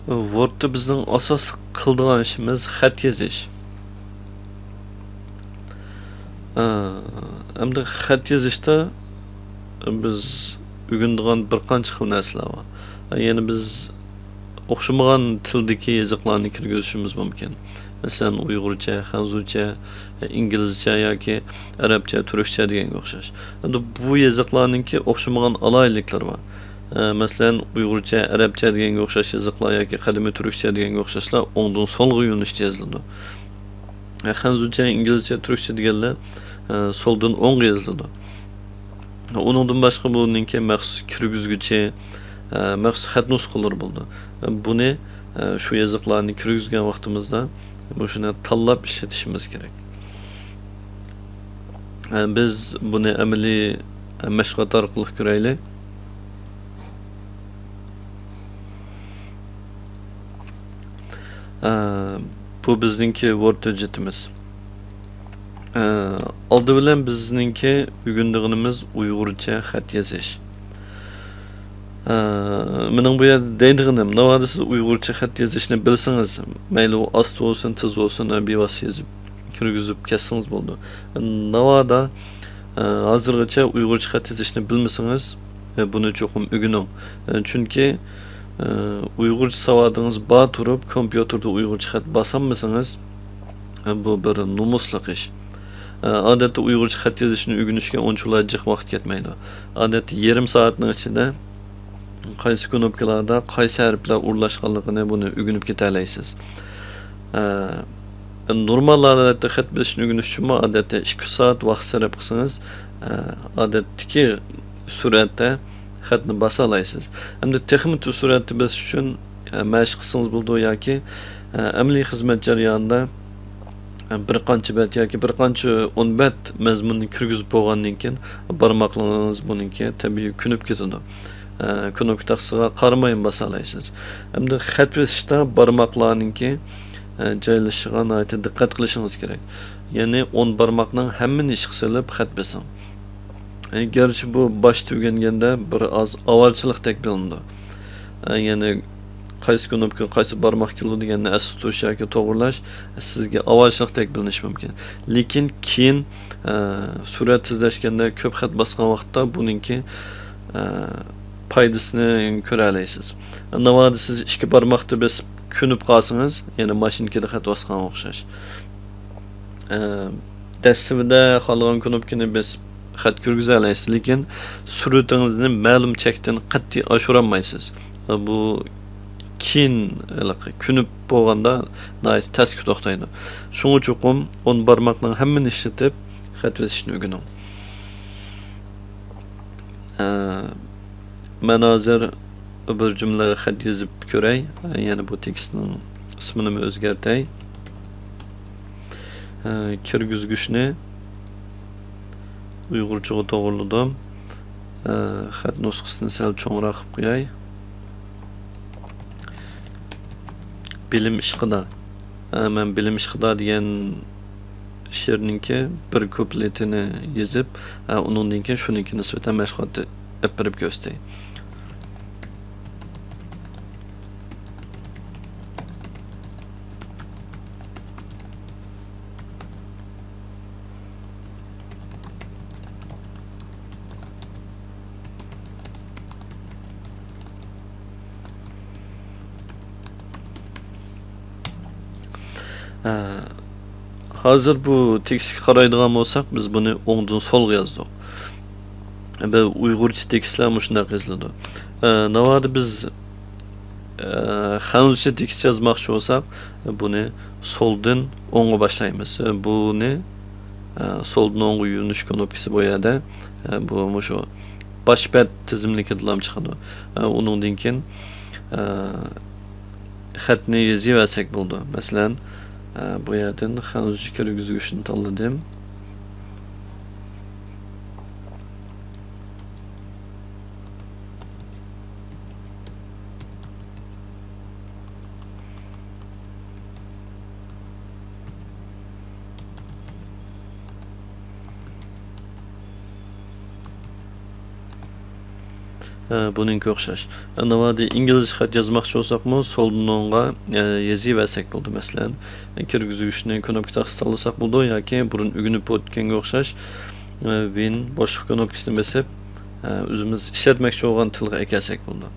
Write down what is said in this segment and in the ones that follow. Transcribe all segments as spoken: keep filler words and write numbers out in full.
ۋوردتا بىزنىڭ ئاساسلىق قىلىدىغان ئىشىمىز خەت يېزىش. ئە، ئەمدى خەت يېزىشتا بىز ئۆگىنىدىغان بىر قانچە خىل نەرسىلەر بار. يەنە بىز ئوخشىمىغان تىلدىكى يېزىقلارنى كىرگۈزۈشىمىز مۇمكىن. مەسىلەن، ئۇيغۇرچە، خەنزۇچە، ئىنگلىزچە ياكى ئەرەبچە، تۈركچە دېگەنگە ئوخشاش. ئەمدى بۇ يېزىقلارنىڭكى ئوخشىمىغان ئالاھىدىلىكلىرى بار. ئە، مەسىلەن، ئۇيغۇرچە، ئەرەبچە دېگەنگە ئوخشاش يېزىقلار ياكى قەدىمىي تۈركچە دېگەنگە ئوخشاشلا ئوڭدىن سولغا يۆنىلىشتە يېزىلىدۇ. ئە، خەنزۇچە، ئىنگلىزچە، تۈركچە دېگەنلەر، ئە، سولدىن ئوڭغا يېزىلىدۇ. ئۇنىڭدىن باشقا بۇنىڭكى مەخسۇس كىرگۈزگۈچى، ئە، مەخسۇس خەت نۇسخىلىرى بولىدۇ. ئە، بۇنى، ئە، شۇ يېزىقلارنى كىرگۈزگەن ۋاقتىمىزدا مۇشۇنى تاللاپ ئىشلىتىشىمىز كېرەك. ئە، بىز بۇنى ئەمەلىي، ئە، مەشغۇلات ئارقىلىق كۆرەيلى. ئە، بۇ بىزنىڭكى ۋورد ھۆججىتىمىز. ئە، ئالدى بىلەن بىزنىڭكى ئۆگىنىدىغىنىمىز ئۇيغۇرچە خەت يېزىش. ئە، مېنىڭ بۇ يەردە دەيدىغىنىم، ناۋادا سىز ئۇيغۇرچە خەت يېزىشنى بىلسىڭىز، مەيلى ئۇ ئاستا بولسۇن، تېز بولسۇن، ئە، بىۋاسىتە يېزىپ، كىرگۈزۈپ كەتسىڭىز بولىدۇ. ناۋادا، ئە، ھازىرغىچە ئۇيغۇرچە خەت يېزىشنى بىلمىسىڭىز، ئە، بۇنى چوقۇم ئۆگىنىڭ. ئە، چۈنكى، ئە، ئۇيغۇرچە ساۋادىڭىز بار تۇرۇپ، كومپيۇتېردا ئۇيغۇرچە خەت باسالمىسىڭىز، ئە، بۇ بىر نومۇسلۇق ئىش. ئە، ئادەتتە ئۇيغۇرچە خەت يېزىشنى ئۆگىنىشكە ئۇنچىۋالا جىق ۋاقىت كەتمەيدۇ. ئادەتتە يېرىم سائەتنىڭ ئىچىدە قايسى كۇنۇپكىلاردا قايسى ھەرپلەر ئورۇنلاشقانلىقىنى بۇنى ئۆگىنىپ كېتەلەيسىز. ئە، نورمال ھالەتتە خەت بېسىشنى ئۆگىنىش ئۈچۈنمۇ ئادەتتە ئىككى ئۈچ سائەت ۋاقىت سەرپ قىلسىڭىز، ئە، ئادەتتىكى سۈرئەتتە خەتنى باسالايسىز. ئەمدى تېخىمۇ تېز سۈرئەتتە بېسىش ئۈچۈن، ئە، مەشىق قىلسىڭىز بولىدۇ ياكى، ئە، ئەمەلىي خىزمەت جەريانىدا، ئە، بىر قانچە بەت ياكى بىر قانچە ئون بەت مەزمۇننى كىرگۈزۈپ بولغاندىن كېيىن، بارماقلىرىڭىز بۇنىڭكى تەبىئىي كۆنۈپ كېتىدۇ. ئە، كۇنۇپكا تاختىسىغا قارىمايمۇ باسالايسىز. ئەمدى خەت بېسىشتا بارماقلارنىڭكى، ئە، جايلىشىشىغا ناھايىتى دىققەت قىلىشىڭىز كېرەك. يەنى ئون بارماقنىڭ ھەممىنى ئىشقا سېلىپ خەت بېسىڭ. ئە، گەرچە بۇ باشتا ئۆگەنگەندە بىر ئاز ئاۋارىچىلىقتەك بىلىنىدۇ. ئە، يەنى قايسى كۇنۇپكا، قايسى بارماق كېلىدۇ دېگەننى ئەستە تۇتۇش ياكى توغرىلاش سىزگە ئاۋارىچىلىقتەك بىلىنىشى مۇمكىن. لېكىن كېيىن، ئە، سۈرئەت تېزلەشكەندە، كۆپ خەت باسقان ۋاقىتتا بۇنىڭكى، ئە، پايدىسىنى كۆرەلەيسىز. ناۋادا سىز ئىككى بارماقتا بېسىپ كۆنۈپ قالسىڭىز، يەنى ماشىنكىدا خەت باسقانغا ئوخشاش. ئە، دەسلىپىدە خالىغان كۇنۇپكىنى بېسىپ خەت كىرگۈزەلەيسىز، لېكىن سۈرئىتىڭىزنى مەلۇم چەكتىن قەتئىي ئاشۇرالمايسىز. بۇ كېيىن ھېلىقى كۆنۈپ بولغاندا ناھايىتى تەسكە توختايدۇ. شۇڭا چوقۇم ئون بارماقنىڭ ھەممىنى ئىشلىتىپ خەت بېسىشنى ئۆگىنىڭ. ئە، مەن ھازىر بىر جۈملە خەت يېزىپ كۆرەي. يەنە بۇ تېكىستنىڭ ئىسمىنىمۇ ئۆزگەرتەي. ئە، كىرگۈزگۈچنى ئۇيغۇرچىغا توغرىلىدىم. ئە، خەت نۇسخىسىنى سەل چوڭراق قىلىپ قوياي. بىلىم ئىشقىدا. ئە، مەن بىلىم ئىشقىدا دېگەن شېئىرنىڭكى بىر كۇپلېتىنى يېزىپ، ئە، ئۇنىڭدىن كېيىن شۇنىڭكى نىسبەتەن مەشغۇلات ئېلىپ بېرىپ كۆرسىتەي. ئە، ھازىر بۇ تېكىستكە قارايدىغان بولساق، بىز بۇنى ئوڭدىن سولغا يازدۇق. بۇ ئۇيغۇرچە تېكىستلەر مۇشۇنداق يېزىلىدۇ. ئە، ناۋادا بىز، ئە، خەنزۇچە تېكىست يازماقچى بولساق، بۇنى سولدىن ئوڭغا باشلايمىز. بۇنى، ئە، سولدىن ئوڭغا يۆنىلىش كۇنۇپكىسى بۇ يەردە. ئە، بۇ مۇشۇ باش بەت تىزىملىكىدىلا چىقىدۇ. ئە، ئۇنىڭدىن كېيىن، ئە، خەتنى يېزىۋەرسەك بولىدۇ. مەسىلەن، ئە، بۇ يەردىن خەنزۇچە كىرگۈزگۈچنى تاللىدىم. ئە، بۇنىڭكى ئوخشاش. ئە، ناۋادا ئىنگلىزچە خەت يازماقچى بولساقمۇ، سولدىن ئوڭغا، ئە، يېزىۋەرسەك بولىدۇ. مەسىلەن، ئە، كىرگۈزگۈچنى كۇنۇپكا تاختىسى تاللىساق بولىدۇ ياكى بۇرۇن ئۆگىنىپ ئۆتكەنگە ئوخشاش، ئە، ۋىن بوشلۇق كۇنۇپكىسىنى بېسىپ، ئە، ئۆزىمىز ئىشلەتمەكچى بولغان تىلغا ئەكەلسەك بولىدۇ.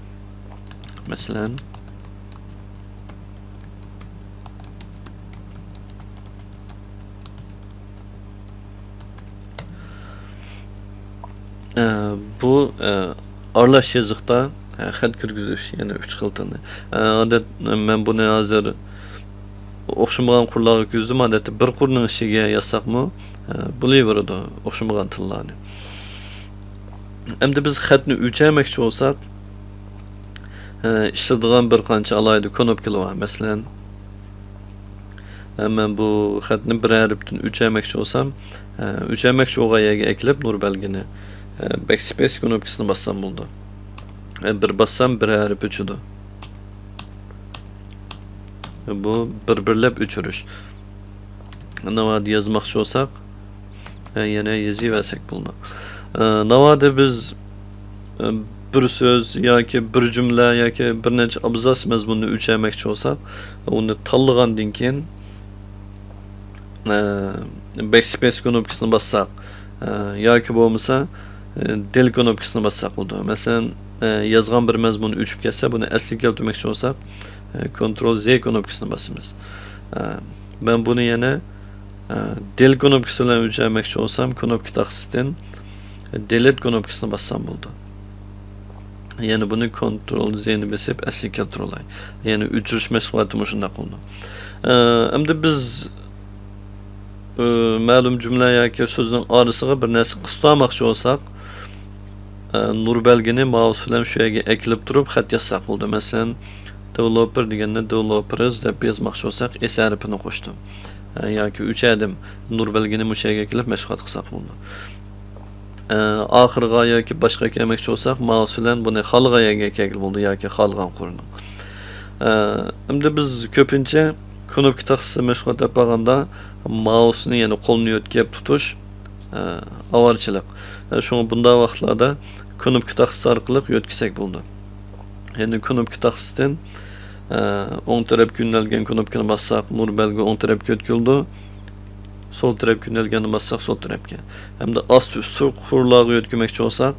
مەسىلەن، ئە، بۇ، ئە، ئارىلاش يېزىقتا، ئە، خەت كىرگۈزۈش، يەنە ئۈچ خىل تىلنى. ئە، ئادەت، مەن بۇنى ھازىر ئوخشىمىغان قۇرلارغا كىرگۈزدۈم. ئادەتتە بىر قۇرنىڭ ئىچىگە يازساقمۇ، ئە، بولۇۋېرىدۇ ئوخشىمىغان تىللارنى. ئەمدى بىز خەتنى ئۆچەرمەكچى بولساق، ئە، ئىشلىتىدىغان بىر قانچە ئالاھىدە كۇنۇپكىلار بار. مەسىلەن، ئە، مەن بۇ خەتنى بىر ھەرپتىن ئۆچەرمەكچى بولسام، ئە، ئۆچەرمەكچى بولغان يەرگە ئەكېلىپ نۇر بەلگىنى، ئە، بەكسپەيس كۇنۇپكىسىنى باسسام بولىدۇ. ئە، بىر باسسام بىر ھەرپ ئۆچىدۇ. بۇ بىر-بىرلەپ ئۆچۈرۈش. ناۋادا يازماقچى بولساق، ئە، يەنە يېزىۋەرسەك بولىدۇ. ئە، ناۋادا بىز، ئە، بىر سۆز ياكى بىر جۈملە ياكى بىر نەچچە ئابزاس مەزمۇننى ئۆچەرمەكچى بولساق، ئۇنى تاللىغاندىن كېيىن، ئە، بەكسپەيس كۇنۇپكىسىنى باسساق، ئە، ياكى بولمىسا، ئە، دېل كۇنۇپكىسىنى باسساق بولىدۇ. مەسىلەن، ئە، يازغان بىر مەزمۇن ئۆچۈپ كەتسە، بۇنى ئەسلىگە كەلتۈرمەكچى بولساق، ئە، كونترول زې كۇنۇپكىسىنى باسىمىز. ئە، مەن بۇنى يەنە، ئە، دېل كۇنۇپكىسى بىلەن ئۆچەرمەكچى بولسام، كۇنۇپكا تاختىسىدىن دېلېت كۇنۇپكىسىنى باسسام بولىدۇ. يەنە بۇنى كونترول زېنى بېسىپ ئەسلىگە كەلتۈرۈۋالاي. يەنە ئۆچۈرۈش مەشغۇلاتى مۇشۇنداق بولىدۇ. ئە، ئەمدى بىز، ئە، مەلۇم جۈملە ياكى سۆزنىڭ ئارىسىغا بىر نەرسە قىستۇرماقچى بولساق، ئە، نۇر بەلگىنى مائۇس بىلەن شۇ يەرگە ئەكېلىپ تۇرۇپ خەت يازساق بولىدۇ. مەسىلەن، دېۋېلوپېر دېگەننى دېۋېلوپېرز دەپ يازماقچى بولساق، ئېس ھەرپىنى قوشتۇم. ئە، ياكى ئۆچەردىم. نۇر بەلگىنى مۇشۇ يەرگە ئەكېلىپ مەشغۇلات قىلساق بولىدۇ. ئە، ئاخىرىغا ياكى باشقا كەلمەكچى بولساق، مائۇس بىلەن بۇنى خالىغان يەرگە كەلگىلى بولىدۇ ياكى خالىغان قۇرنىڭ. ئە، ئەمدى بىز كۆپىنچە كۇنۇپكا تاختىسى مەشغۇلات ئېلىپ بارغاندا مائۇسنى، يەنى قولنى يۆتكەپ تۇتۇش، ئە، ئاۋارىچىلىق. ئە، شۇڭا بۇنداق ۋاقىتلاردا كۇنۇپكا تاختىسى ئارقىلىق يۆتكىسەك بولىدۇ. يەنى كۇنۇپكا تاختىسىدىن، ئە، ئوڭ تەرەپكە يۆنەلگەن كۇنۇپكىنى باسساق، نۇر بەلگە ئوڭ تەرەپكە يۆتكىلىدۇ. سول تەرەپكە يۆنەلگەننى باسساق، سول تەرەپكە. ھەمدە ئاستى ئۈستى قۇرلارغا يۆتكىمەكچى بولساق،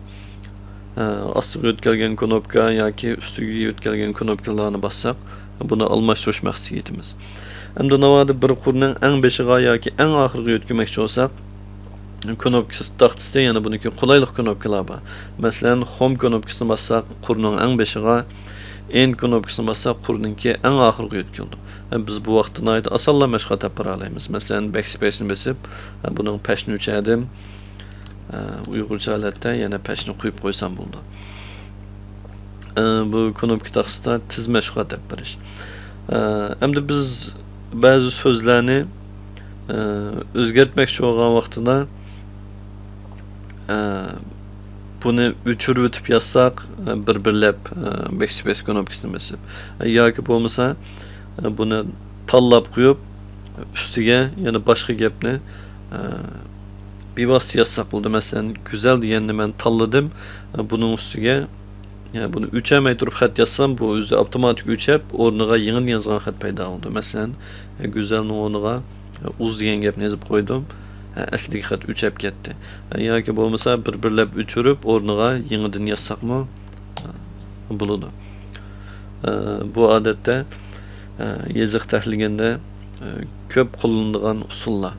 ئە، ئاستىغا يۆتكەلگەن كۇنۇپكا ياكى ئۈستىگە يۆتكەلگەن كۇنۇپكىلارنى باسساق، بۇنى ئالماشتۇرۇش مەقسىتىگە يېتىمىز. ئەمدى ناۋادا بىر قۇرنىڭ ئەڭ بېشىغا ياكى ئەڭ ئاخىرىغا يۆتكىمەكچى بولساق، كۇنۇپكىسى تاختىسىدە يەنە بۇنىڭكى قولايلىق كۇنۇپكىلار بار. مەسىلەن، خوم كۇنۇپكىسىنى باسساق، قۇرنىڭ ئەڭ بېشىغا، ئېند كۇنۇپكىسىنى باسساق، قۇرنىڭكى ئەڭ ئاخىرىغا يۆتكىلىدۇ. بىز بۇ ۋاقىتتا ناھايىتى ئاسانلا مەشغۇلات ئېلىپ بارالايمىز. مەسىلەن، بەكسپەيسنى بېسىپ، بۇنىڭ پەشنى ئۆچەردىم. ئۇيغۇرچە ھالەتتە يەنە پەشنى قويۇپ قويسام بولىدۇ. ئە، بۇ كۇنۇپكا تاختىسىدا تېز مەشغۇلات ئېلىپ بېرىش. ئە، ئەمدى بىز بەزى سۆزلەرنى، ئە، ئۆزگەرتمەكچى بولغان ۋاقتىدا، ئە، بۇنى ئۆچۈرۈۋېتىپ يازساق، ئە، بىر-بىرلەپ، ئە، بەكسپەيس كۇنۇپكىسىنى بېسىپ، ئە، ياكى بولمىسا، ئە، بۇنى تاللاپ قويۇپ، ئۈستىگە يەنە باشقا گەپنى، ئە، بىۋاسىتە يازساق بولىدۇ. مەسىلەن، گۈزەل دېگەننى مەن تاللىدىم. ئە، بۇنىڭ ئۈستىگە يەنى بۇنى ئۆچەرمەي تۇرۇپ خەت يازسام، بۇ ئۆزى ئاپتوماتىك ئۆچەپ، ئورنىغا يېڭىدىن يازغان خەت پەيدا بولىدۇ. مەسىلەن، گۈزەلنىڭ ئورنىغا ئۇز دېگەن گەپنى يېزىپ قويدۇم. ئەسلىدىكى خەت ئۆچەپ كەتتى. ياكى بولمىسا بىر-بىرلەپ ئۆچۈرۈپ، ئورنىغا يېڭىدىن يازساقمۇ بولىدۇ. بۇ ئادەتتە يېزىق تەھرىرلىگەندە كۆپ قوللىنىدىغان ئۇسۇللار.